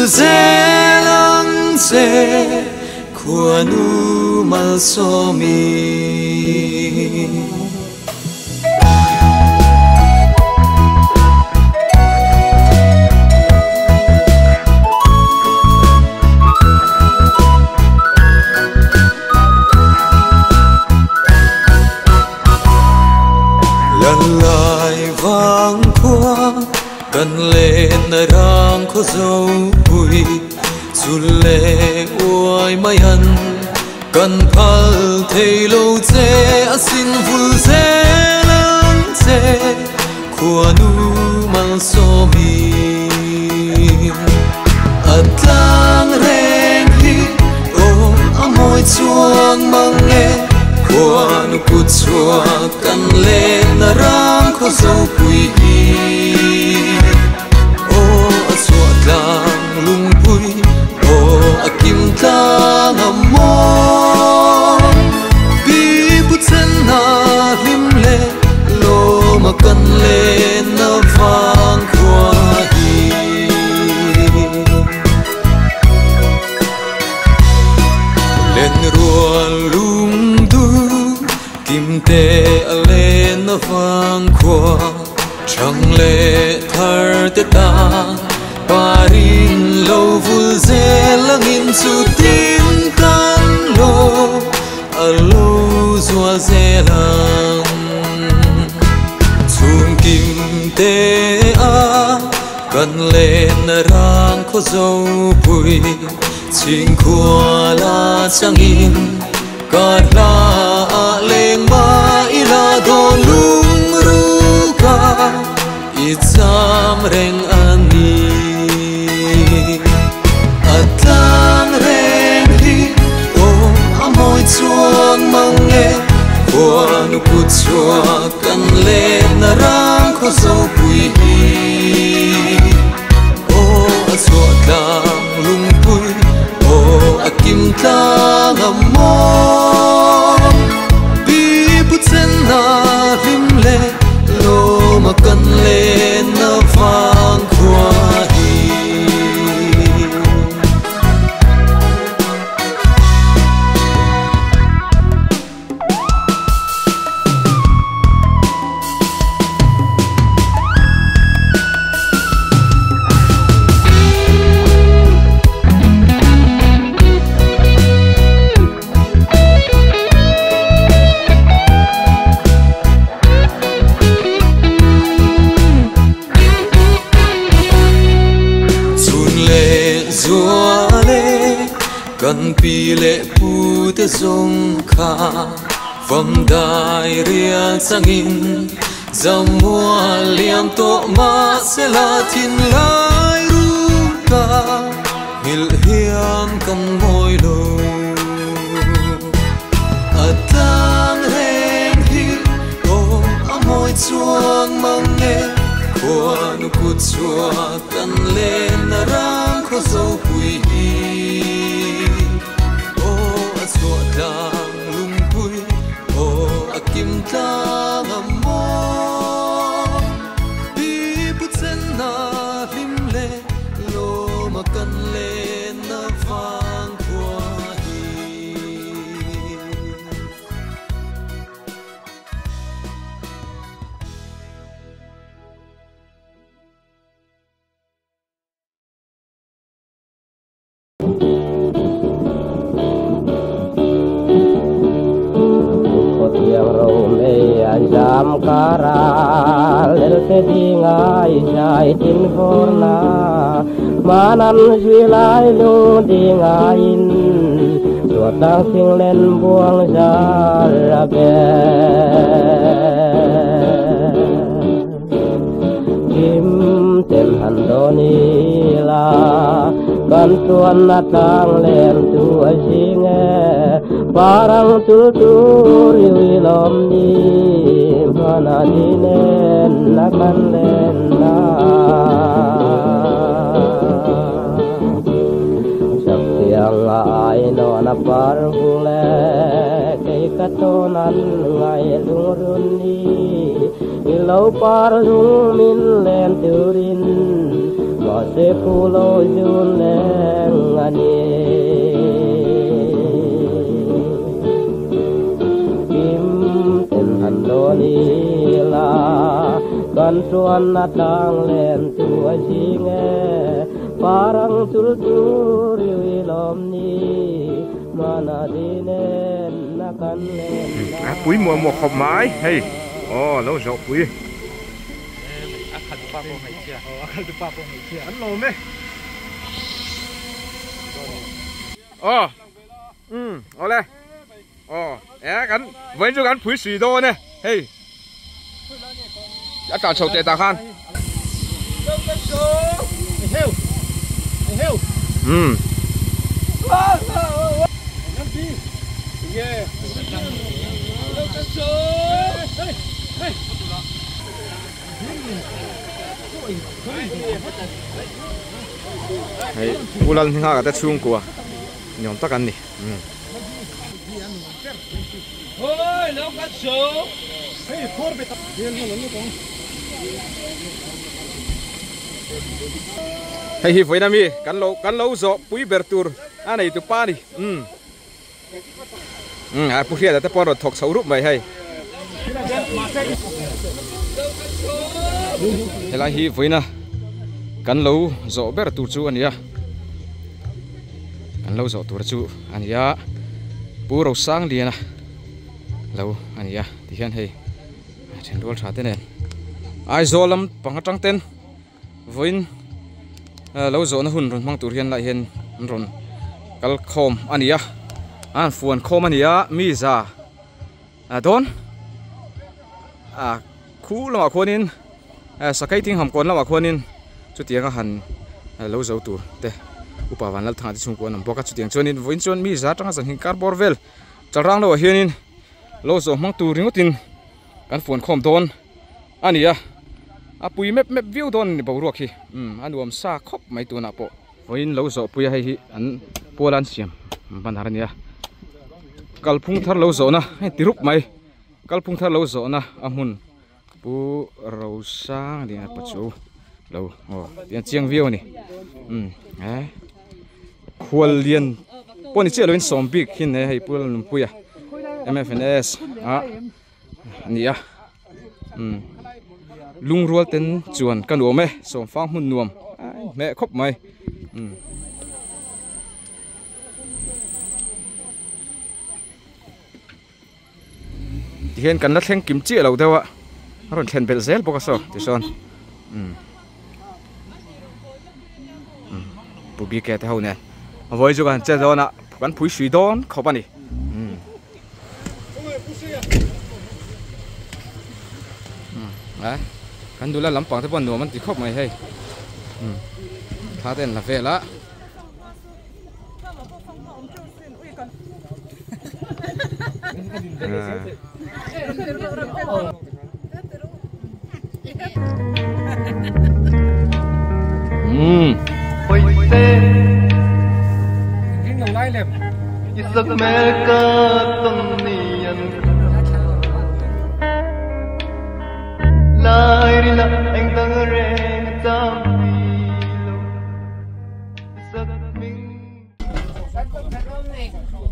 Vul zelang che khuanu malsawmi. Lalai vang khua kan len rang kho zo pui chule uai mai an kan phal thei lo che a sin vul zelang che khuanu malsawmi. A tlang reng hi o a mawi chuang mang e khuanu kut chhuak kan len rang kho zo pui hi o a chhuah tlang lungpui o a kim tlang a mawi pi pu chen na hlim le lo ma kan len na vang khua hi. Len rual lung du kim te a len na vang khua chang le thar te ta parin lo vul zelangin chu tin kan lo a lo zua zelang chung kim te a kan len rang kho zo pui ching khua la changin kar la a leng ma ila do lung ru ka i cham reng ani. A tlang reng hi o a mawi chuang mang e khuanu kut chhuak kan len rang kho zo pui hi o a chhuah tlang lungpui o a kim tlang a mawi pi pu chen na hlim le lo ma kan len na vang khua hi. Kan pi le pu te zong kha vam dai rial changin zamua liam to ma se la thin lai ru ka ngil hian kan moi lo. A tlang reng hi o a mawi chuang mang e khuanu kut chhuak kan len rang kho zo pui hi o a chhuah tlang lungpui o a kim tlang a mawi pi pu chen na hlim le lo ma kan len na vang khua hi. Jam kara lel te dingai jai tin vorna manam duy lai lung dingain ruột đang sinh lên buông ra ra về kim tem hàn đô ni la kan tuan na tang lên tu a nghe parang tu tu riwi lom ni mana ni nen na kan len na Saktiang ai no na par bule kay katonan ngai lungrun ni ilo par lung min len turin Mahse phulo zun leng a ni. Kim ten han dawn ila, kan tuanna tlang len chu a zing e. Parang chul tur i lawm ni, mana dinen na kan len na. A pui muah muah khawp mai hei aw lo zawh pui. A khalh tu pa pawh hmeichhia. Aw a khalh tu pa pawh hmeichhia. An lawm e. Aw umm awle aw e kan vawiin chu kan phui sui dawn e hei a tlan chho teh tah khan. Umm. Hei Pu Lalhminghaka te chhungkua ni awm tak an ni. Hei hi vawiin ami kan lo kan lo zawh pui ber tur a nei tu pa a ni. Umm a pu hriata te pawh an rawn thawk chho rup mai hei. Helai hi vawiina kan lo zawh ber tur chu a ni a, kan lo zawh tur chu a ni a, Pu Rosangliana lo a ni a tihian hei thenrual tha te nen Aizawl lam pang atang ten. Vawiin lo zawhna hun rawn hmang tur hian lai hian an rawn kal khawm a ni a, an fuan khawm a ni a, mi za dawn ah khu lamah khuanin sakei thing ham kawn lamah khuanin chutianga han lo zo tur te upa Vanlalthanga te chhungkua an awm bawk a, chutiang chuanin vawiin chuan mi za atanga zan hinkar bawr vel chalrang lohah hianin lo zawh hmang tur ringawtin kan fuan khawm dawn. A ni a, a pui mep mep viau dawn a ni boruak hi, umm a nuam sa khawp mai tunah pawh. Vawiin lo zawh pui a hei hi an pual an siam banner a ni a, kalphung thar lo zawhna hei ti rup mai, kalphung thar lo zawhna a hmun Pu Rosangliana Pachu lo aw tih an chiang viau a ni, umm he khuallian pawh ni chiah lovin sawm bik hin hei Pu Lalnunpuia MFNS ah. a ni a umm lungrual ten chuan ka nuam e sawmfang hmun nuam a hmeh khawp mai umm. Tihian kan la thleng kim chiah lo deuh a a rawn thlen belh zel bawk a saw tisawn umm umm pu bk te ho nen a vawi chu kan che dawn a kan phui sui dawn khawp a ni umm. Kan nula lampang te pawh nuam an ti khawp mai hei thla te an la vel a.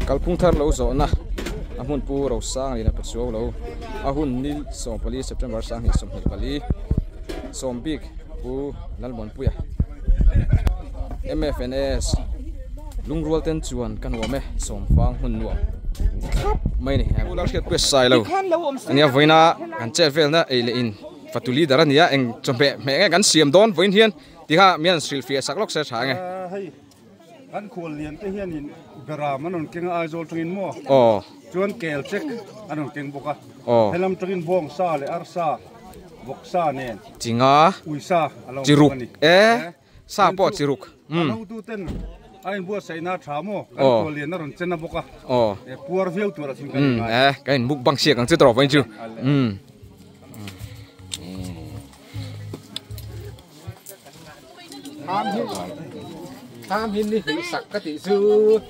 Kalphung thar lo zawhna a hmun pu Rosang leh Pachuau lo a hun ni 14 September 2024 Sawmbik Pu Lalmuanpuia MFNS Lungrual ten chuan ka nuam e Sawmfang hmun nuam thlap mai a ni. Pu Lalhriatpuia Sailo ania vawiina kan chet velna ei leh in fatu leader a ni a eng chawhmeh hmeh nge kan siam dawn vawiin hian tikha mian hrilhfiah sak lawk se tha nge. Hei kan khual lian te hianin beram an rawn keng a Aizawl tangin maw aw chuan kel check an rawn keng bawk a aw helam tangin bawng sa leh arsa vawk sa nen chinga uisa a lo chiruk awm bawk a ni e sa pawh chiruk a hotu ten a inbuatsaihna a tha maw kan khual lian a rawn chen a bawk a aw puar viau tur a thing kan ngai e kan in mukbang siak ang chu tawh vawiin chu umm.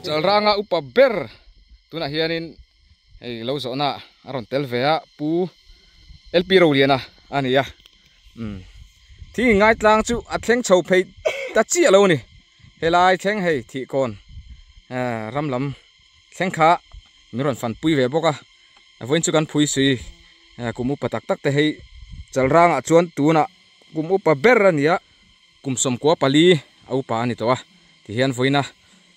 Chalranga upa ber tunah hianin hei lo zawhna a rawn tel ve a pu LP Roliana a ni a umm thing in ngaitlang chu a thleng chho phei ta chiah lo a ni. Helai thleng hei thih kawn ram lam thleng kha min rawn fan pui ve bawk a, vawiin chu kan phui sui kum upa tak tak te hei Chalrangah chuan tunah kum upa ber a ni a, kum sawmkua pali a upa a ni tawh a tihian vawiina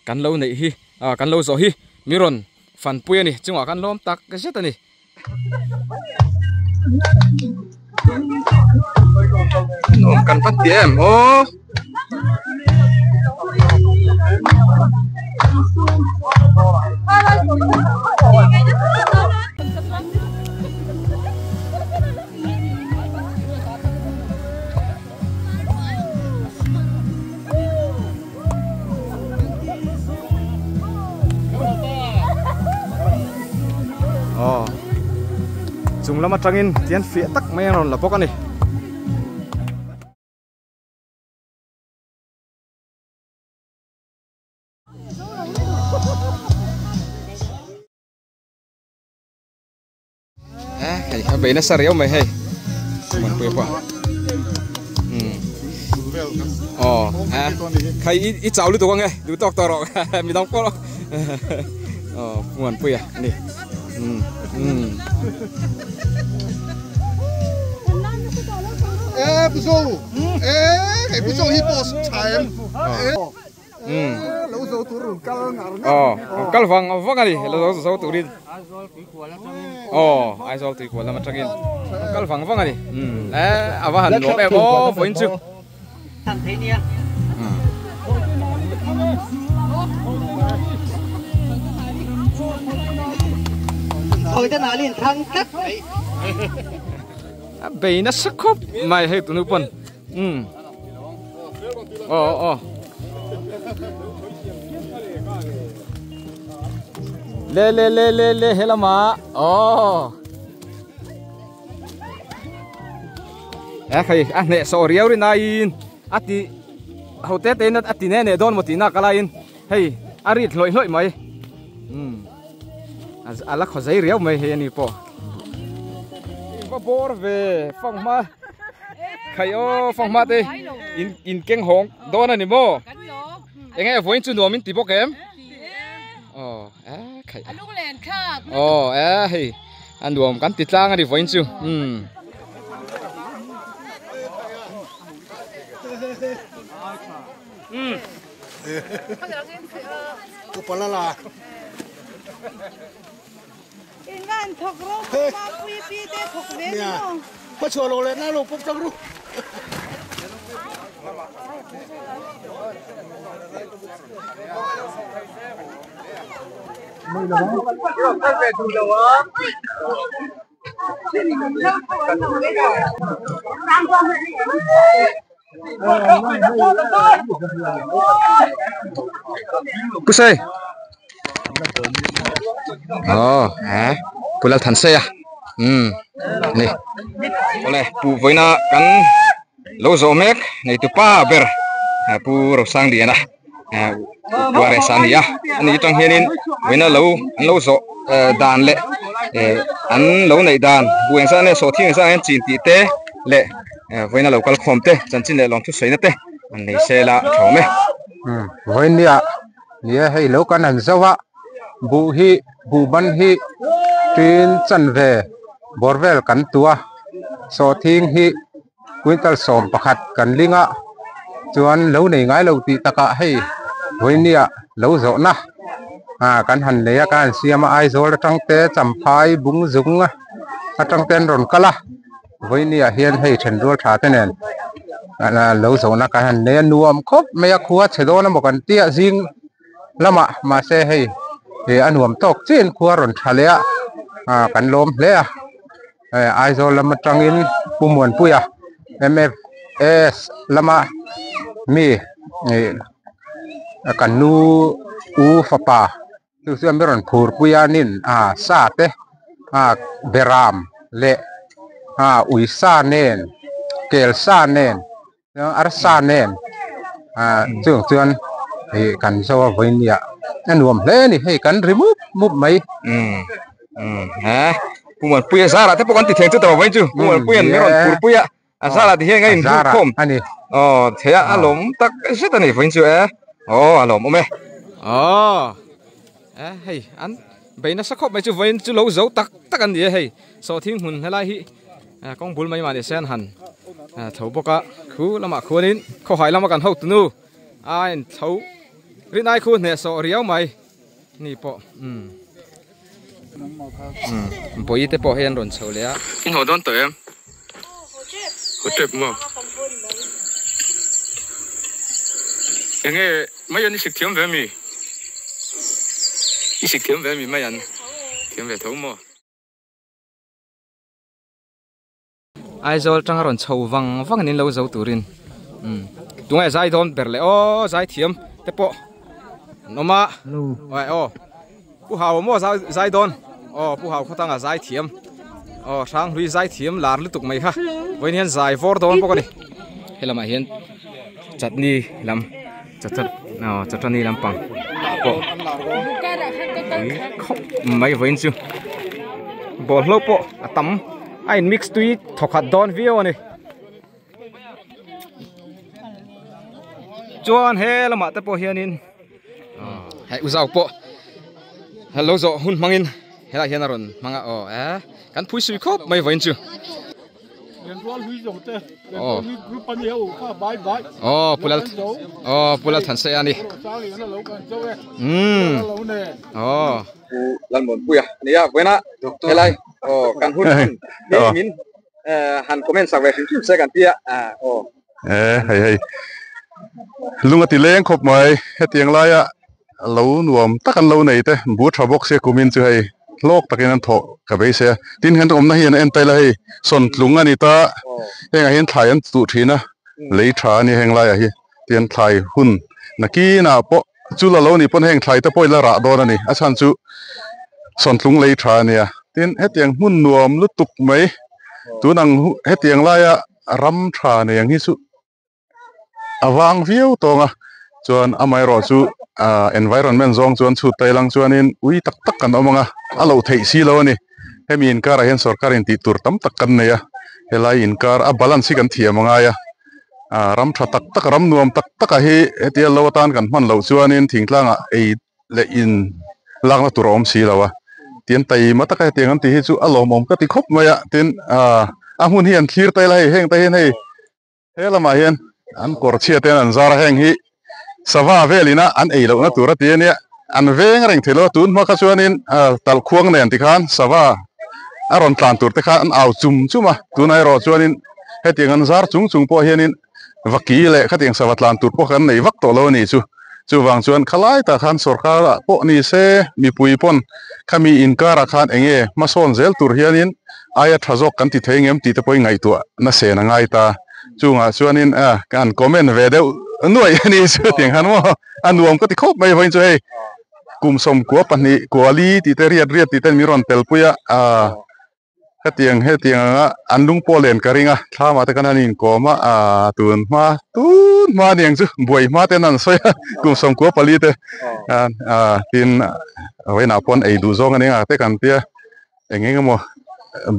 kan lo neih hi kan lo zawh hi min rawn fan pui a ni chungah kan hlawm tak zet a ni. Nuam kan va ti em aw. Aw chung lam atangin tian fiah tak mai an rawn la bawk a ni. Hei a bei nasa riau mai hei Muanpuia pawh aw khai i chau lutuk ange duh tawk tawh rawh midang pawh aw Muanpuia ani e pu zo e hei pu zo hi post tha em lo zo tur run kal ngar ngar aw kal vang vang ani lo zo zo turin aw Aizawl tuikual lam atangin kal vang vang ani e ava han nuam em aw vawiin chu a bei nasa khawp mai hei tunu pawn um aw aw le le le le le helama aw e khai a hneh sawh riau ri naiin a ti ho te te in a ti ne ne dawn maw tih nak alaiin hei a rit hlawih hlawih mai um a la khaw zei riau mai hei ani pawh va bawr ve fanghma Khai aw fanghma te in in keng hawng dawn a ni maw? Eng nge vawiin chu nuam in ti bawk em? Aw e khai. Aw e hei a nuam kan ti tlang a ni vawiin chu. Um. In van thawk rawh pa pui pi te thawk ve ni maw. Ka chhuah lo leh na lo pawp tang ru. Kusai oh ha pulal than sei a um ni awle pu vawiina kan lo zawh mek nei tu pa ber pu Rosang Liana Juarez a ni a ani atang hianin vawiina lo an lo zawh dan leh an lo neih dan buh engzah nge sawhthing engzah nge an chin tih te leh vawiina lo kal khawm te chanchin leh lawmthu sawi na te an nei sel a a tha awm e. Vawinia nia hei lo kan han zauh a buh hi buh ban hi tin chanve bawr vel kan tua sawhthing hi. Quintal 11 kan ling a, chuan lo nei ngai lo tih takah hei vawinia lo zawhna ah kan han nei a, kan han siam a, Aizawl atang te Champhai bung zung atang te an rawn kal a, vawinia hian hei thenrual tha te nen lo zawhna kan han nei a, nuam khawp mai a, khua chhe dawn emaw kan tia zing lamah mahse hei a nuam tawk chiahin khua rawn tha leh a, ah kan lawm hle a. Aizawl lam atangin Pu Muanpuia MFS lama mi ih kan nu u fapa chu chuan min rawn phur pui a nin a sa te a beram leh a ui sa nen kel sa nen arsa nen ah chung chuan ih kan zo a vawinia a nuam hle a ni hei kan ri mup mup mai. Umm umm he Pu Muanpuia zarah te pawh kan ti thleng chu ta vawiin chu Pu Muanpuia'n min rawn phur pui a. A zarah ti hian ka inhmuh khawm ani. Aw thei a a lawm tak zet ani vawiin chu e. Aw a lawm awm e. Aw e hei an bei nasa khawp mai chu vawiin chu lo zo tak tak an ni e hei sawhthing hmun helai hi kawng bul mai mahni se an han tho bawk a khu lamah khuanin khawhai lama kan hotunu a intho rinai khu hnehsawh riau mai. Ni pawh umm umm bawi te pawh hei an rawn chho leh a. In haw dawn tawh em? Haw tep maw? Enge mai an i sik thiam ve mi? I sik thiam ve mi mai an thiam ve tho maw? Aizawl tanga rawn chho vang vang in lo zo turin umm tunge zai dawn ber leh aw zai thiam te pawh an awm a aw aw pu hau maw zai zai dawn aw pu hau khawtanga zai thiam aw hranghlui zai thiam lar lutuk mai kha vawiin hian zai vawr dawn bawk a ni helamah hian chutney lam chachat aw chutney lampang pawh khawp mai vawiin chu bawlhlo pawh a tam. A in mix tui thawkhat dawn viau a ni chuan he lamah te pawh hianin hei uzau pawh lo zawh hun hmangin helaiah hian a rawn hmang a aw e kan phui sui khawp mai vawiin chu aw pu lal aw pu lal than se a ni umm aw Pu Lalmuanpuia a ni a vawiina helai aw kan hun hun hi min han comment sak ve hrim hrim se kan tia aw. E hei hei lung a ti leng khawp mai hetiang laia lo nuam tak an lo nei te bu tha bawk sia kumin chu hei hlawk takin an thawh ka beisei a tin hian awmna hi an en taila hei sawntlung a ni ta hengah hian thlai an tuh thin a lei tha a ni heng laiah hi. Tian thlai hun nakinah pawh chu la lo nih pawn heng thlai te pawh ila rah dawn a ni. A chhan chu sawntlung lei tha a nia. Tin, hetiang hmun nuam lutuk mai tun ang hetiang laia ram tha nei ang hi chu a vang viau tawng a. Chuan amaherawh chu environment zawng chuan chhut ta ilang chuanin ui tak tak kan awm ang a, a loh theih si lo a ni. Hemi inkarah hian sorkar in tih tur tam tak kan nei a, helai inkar a balance hi kan thiam a ngai a. Ram tha tak tak, ram nuam tak taka hi hetia lo atan kan hman loh chuanin thingtlangah ei leh in lakna tur a awm si lo a. Tin taima taka hetiang an tih hi chu a lawmawm ka ti khawp mai a. Tin a hmun hi an thlir ta ila hei heng te hian hei he lamah hian an kawr chhia te an zar a heng hi sava velina an ei lohna tur a ti a nia. An veng reng thei lo a tun hma kha chuanin talhkhuang nen tikhan sava a rawn tlan tur te kha an au chum chum a tunah erawh chuanin hetiang an zar chung chung pawh hianin vaki leh khatiang sava tlan tur pawh kan nei vak tawh lo a nih chu. Chuvang chuan khalai tah khan sorkar ah pawh ni se mipui pawn khami inkarah khan eng nge hmasawn zel tur hianin aia tha zawk kan ti thei ngem tih te pawhin ngaihtuah na sen a ngai ta. Chungah chuanin kan comment ve deuh nuaih a ni chu tiang khan maw a nuam ka ti khawp mai vawiin chu hei kum sawmkua pahnih kuali tih te riat riat tih ten min rawn tel pui a ah hetiang hetiang anga an lung pawh len ka ring a thlamah te khan an inkawm a ah tun hma tun hma aniang chu buai hma ten an sawi a kum sawmkua pali te ah tin vawiinah pawh an ei duh zawng a ni ang te kan tia. Eng eng emaw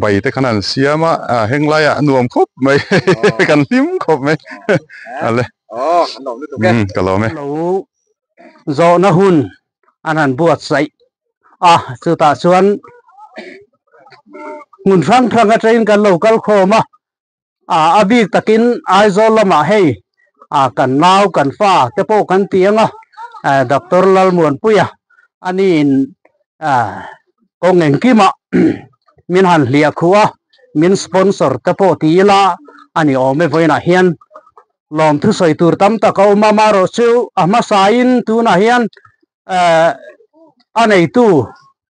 bai te khan an siam a, ah heng laiah a nuam khawp mai kan hlim khawp mai ale umm ka lawm e. Lo zawhna hun an han buatsaih a, chutah chuan hmun hrang hrang atangin kan lo kal khawm a, a bik takin Aizawl lamah hei kan nau kan fa te pawh kan ti ang a, Doctor Lalmuanpuia aniin kawng engkimah min han hliah khuh a, min sponsor te pawh ti ila a ni awm e vawiinah hian lawmthu sawi tur tam tak a awm a, amaherawh chu a hmasain tunah hian a neitu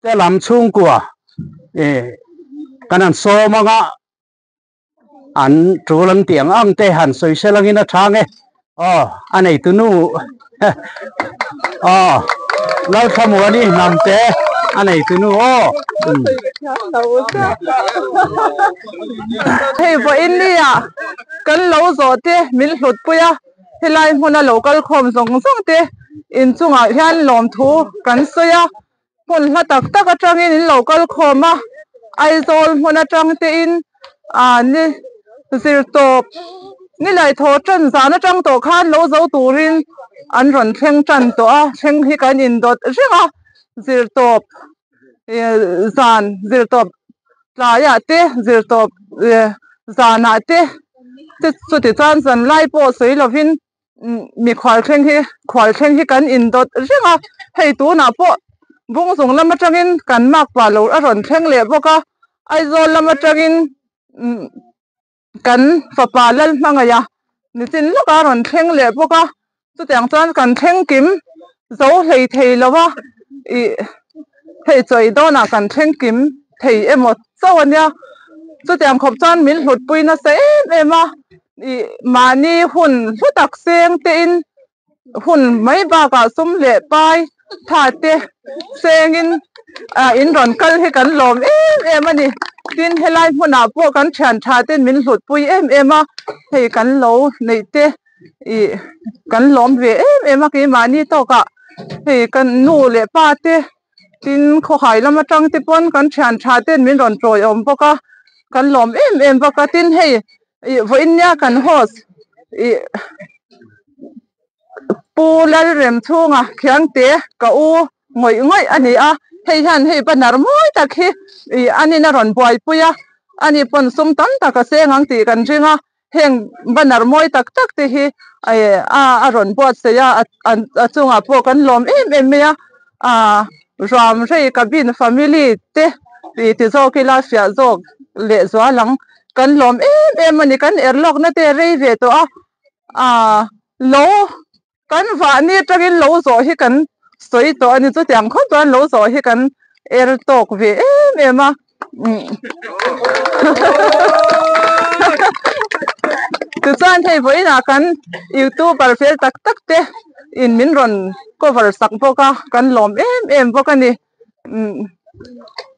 te lam chhungkua kan han sawm ang a. An tul an tih ang ang te han sawi sel angin a chhang e. Aw, a neitu nu aw, Lalthlamuani hnam te a neitu nu aw. Hei vawiin nia kan lo zawh te min hlut pui a, helai hmuna lo kal khawm zawng zawng te inchungah hian lawmthu kan sawi a. Hmun hla tak tak atangin in lo kal khawm a, Aizawl hmun atang te in ah ni Zirtawp nilai thaw tan zan atang tawh khan lo zo turin an rawn thleng tan tawh a, thleng hi kan indawt reng a, zirtawp zan zirtawp tlaiah te zirtawp zanah te chuti chuan zanlai pawh sawi lovin mi khual thleng hi khual thleng hi kan indawt reng a, hei tunah pawh bungzung lam atangin kan makpa lo a rawn thleng leh bawk a, Aizawl lam atangin kan fapa lal hmangaih a nichin lawk a rawn thleng leh bawk a chutiang chuan kan thleng kim zo hlei thei lo a ih hei chawi dawnah kan thleng kim thei emaw chauh a nia chutiang khawp chuan min hlut pui nasa em em a ih mahni hun hlu tak seng te in hun mai bakah sum leh pai tha te sengin ah in rawn kal hi kan lawm em em a ni tin helai hmunah pawh kan thian tha ten min hlut pui em em a hei kan lo neih te ih kan lawm ve em em a keimahni tawkah hei kan nu leh pa te tin khawhai lam atang te pawn kan thian tha ten min rawn tawiawm bawk a kan lawm em em bawk a tin hei ih vawiin nia kan host ih Pu Lalremchhunga Khiangte ka u ngawih ngawih a ni a, hei hian hei banner mawi tak hi ih an in a rawn buaipui a, ani pawn sum tam tak a seng ang tih kan ring a, heng banner mawi tak tak te hi ih a a rawn buatsaih a, a chungah pawh kan lawm em em mai a, ah Ruamrei Cabin family te tih ti zawk ila fiah zawk leh zual ang kan lawm em em a ni, kan er lawkna te rei ve tawh a. Ah lo kan vahni atangin lo zawh hi kan sawi tawh a ni chutiang khawp chuan lo zawh hi kan er tawk ve em em a tichuan hei vawiinah kan youtuber fel tak tak te in min rawn cover sak bawk a kan lawm em em bawk a ni.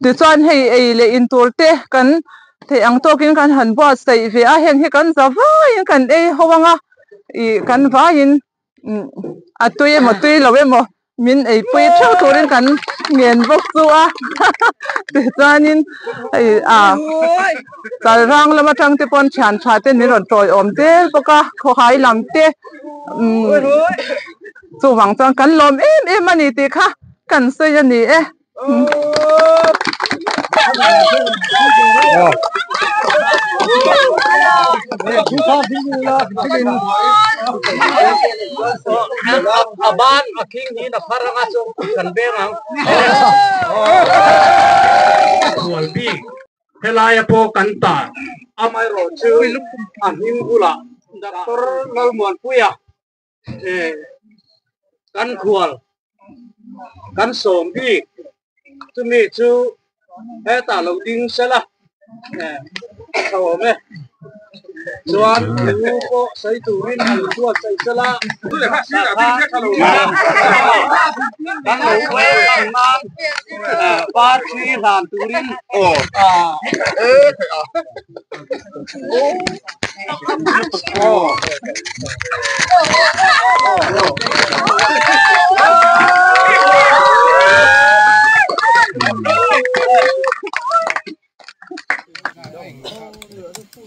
Tichuan hei ei leh in tur te kan theih ang tawkin kan han buatsaih ve a, heng hi kan za vaiin kan ei ho ang a, ih kan vaiin a tui emaw tui lo emaw min eipui theuh turin kan ngen bawk chu a tichuanin hei a chalrang lam atang te pawn thian tha ten min rawn tawiawm zel bawk a khawhai lam te chuvang chuan kan lawm em em a ni tih kha. Kan sawi a ni e. Aban a king hi na phar anga chu kan veng ang. Hual bik helaia pawh kan tar amaherawh chu a hming bulah Doctor Lalmuanpuia kan khual kan sawm bik chumi chu hetah lo ding sela tha awm e chuan thu pawh sawi turin an buatsaih sela kan lo hman nan parthi hlan turin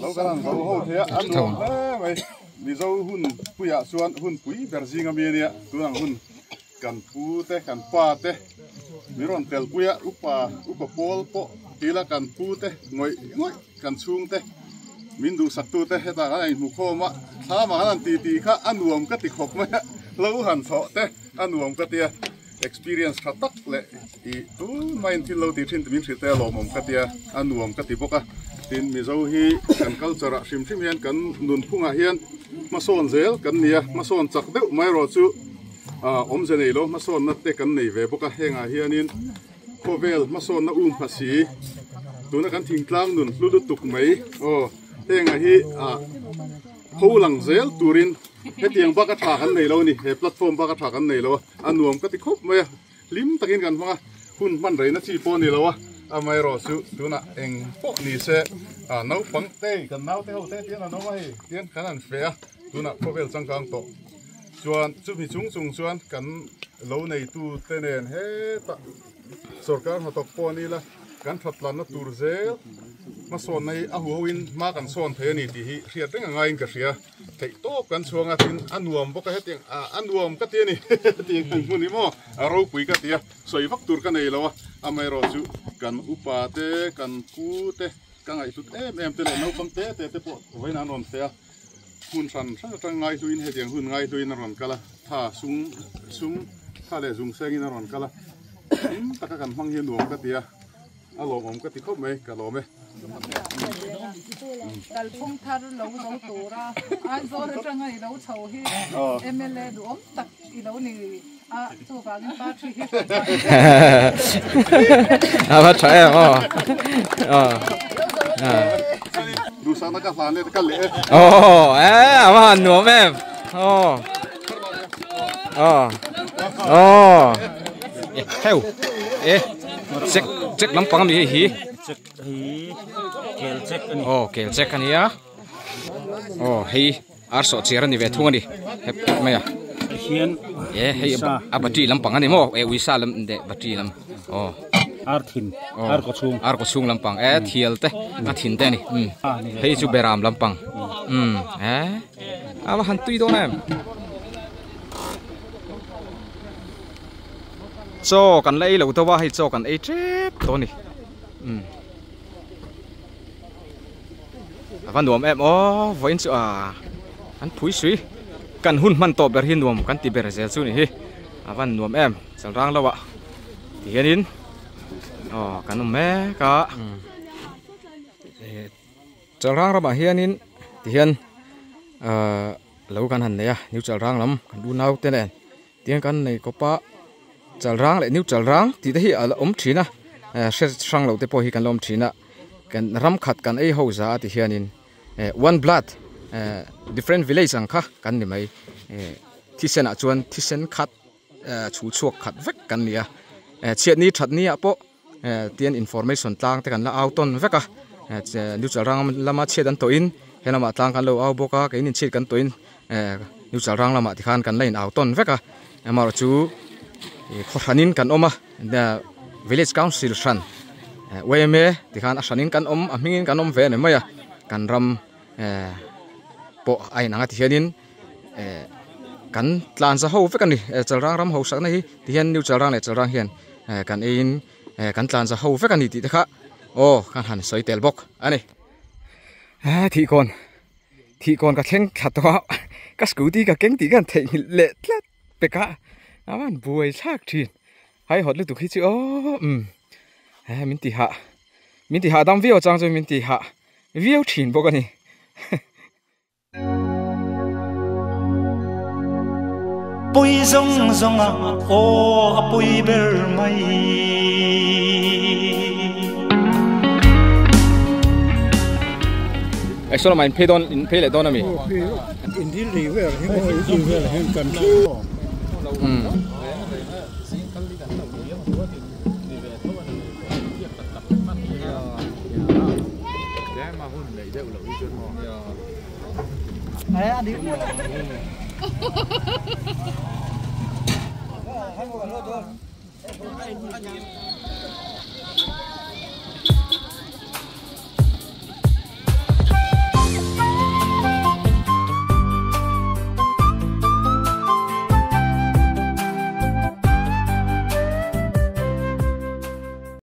Lo kan han zo ho thei a, an nuam hle mai. Mizo hun puiah chuan hun pui ber zing ami ania, tun ang hun kan pu te kan pa te min rawn tel pui a, upa upa pawl pawh tila kan pu te ngawih ngawih kan chhung te min duhsak tu te hetah kan inhmu khawm a, thlam ah kan han ti tih kha a nuam ka ti khawp mai a, lo han chhoh te a nuam ka tia, experience tha tak leh ih tun maiin thil lo tih thin min hrilh te a lawmawm ka tia, a nuam ka ti bawk a, tin Mizo hi kan culture ah hrim hrim hian kan nunphungah hian hmasawn zel kan ni a, hmasawn chak deuh mai erawh chu awmze nei lo hmasawnna te kan nei ve bawk a, hengah hianin khawvel hmasawnna um pha si tuna kan thingtlang nun hlu lutuk mai aw hengah hi ah ho lang zel turin hetiang bak a tha kan nei lo a ni he platform bak a tha kan nei lo a a nuam ka ti khawp mai a hlim takin kan hmang a hun hman reina chi pawh a ni lo a amaherawh chu tunah eng pawh ni se ah naupang te kan naute ho te tian an awm a hei tian kan han feh a tunah khawvel changkang tawh. Chuan chumi chung chung chuan kan lo neitu te nen hetah sorkar hnathawk pawh a ni la, Kan thatlan na tur zel hmasawn na hi a huho in hma kan sawn thei a ni tih hi hriat reng a ngaiin ka hria. Theih tawp kan chhuang a tin a nuam bawk a hetiang ah a nuam ka ti a ni hetiang ang hmun hi maw a ropui ka ti a sawi vak tur ka nei lo a amaherawh chu kan upa te kan pu te ka ngaihhlut em em te leh naupang te te te pawh vawiin an rawn feh a hmun hran hran atang ngaihluin hetiang hun ngaihluin a rawn kal a tha sum sum tha leh zung sengin a rawn kal a hlim taka kan hmang hi a nuam ka ti a. A lawmawm ka ti khawp mai, ka lawm e. Kalphung thar lo zo tura Aizawl atanga i lo chho hi mla duhawm tak i lo ni a, chuvangin party hi hruai chhuah A va tha em aw. Duhsakna ka hlan e, ka leh e. Aw, e a va han nuam em. Aw. Aw. Aw. Heu. E. Check check lampang ami hei hi. Check hi kel check ani. Aw kel check ani a. Aw hei ar sawh chiar ani ve thung ani. Hep hep mai a. Hian e hei a battery lampang ani maw e uisa lam de battery lam. Aw ar thin ar kaw chhung ar kaw chhung lampang e thial te a thin te ani. Hei chu beram lampang. Um e a va han tui dawn em. Chaw kan la ei lo deuh a hei chaw kan ei tep tawh a ni umm a va nuam em aw vawiin chu ah an phui sui kan hun hman tawh ber hi nuam kan ti ber zel chu ni hi a van nuam em chalrang lo ah ti hianin aw kan awm mek a chalrang ramah hianin ti hian ahh lo kan han nei a new chalrang lam kan unau te nen. Tiang kan nei kawp a chalrang leh new chalrang tih te hi a la awm thin a eh hre hrang loh te pawh hi kan la awm thin a kan ram khat kan ei ho za a ti hianin eh one blood eh different village ang kha kan ni mai eh thisen ah chuan thisen khat eh chhul chhuak khat vek kan ni a eh chhiatni thatni ah pawh eh tian information tlang te kan la au tawn vek a eh new chalrang lama chhiat an tawhin he lamah tlang kan lo au bawk a keinin chhiat kan tawhin eh new chalrang lamah tikhan kan la in au tawn vek a amaherawh chu ih khaw hranin kan awm a village council hran eh yma tikhan a hranin kan awm a hmingin kan awm ve a ni mai a kan ram eh pawh a inang a tihianin eh kan tlan za ho vek a ni eh chalrang ram hausakna hi tihian new chalrang leh chalrang hian eh kan eiin eh kan tlan za ho vek a ni tih te kha aw kan han sawi tel bawk a ni eh thihkawn thihkawn ka thleng thla tawh a ka scooty ka keng tih ka han theihnghilh leh tlat pek a a van buai thlak thin haihawt lutuk hi chu aw umm eh min ti hah min ti hahdam viau chang chuan min ti hah viau thin bawk a ni. Pui zawng zawng a aw a pui ber mai. Ai saw lamah in phei dawn in phei leh dawn ami? In dil lei vel hi maw in dil vel hian kan thlir. Umm.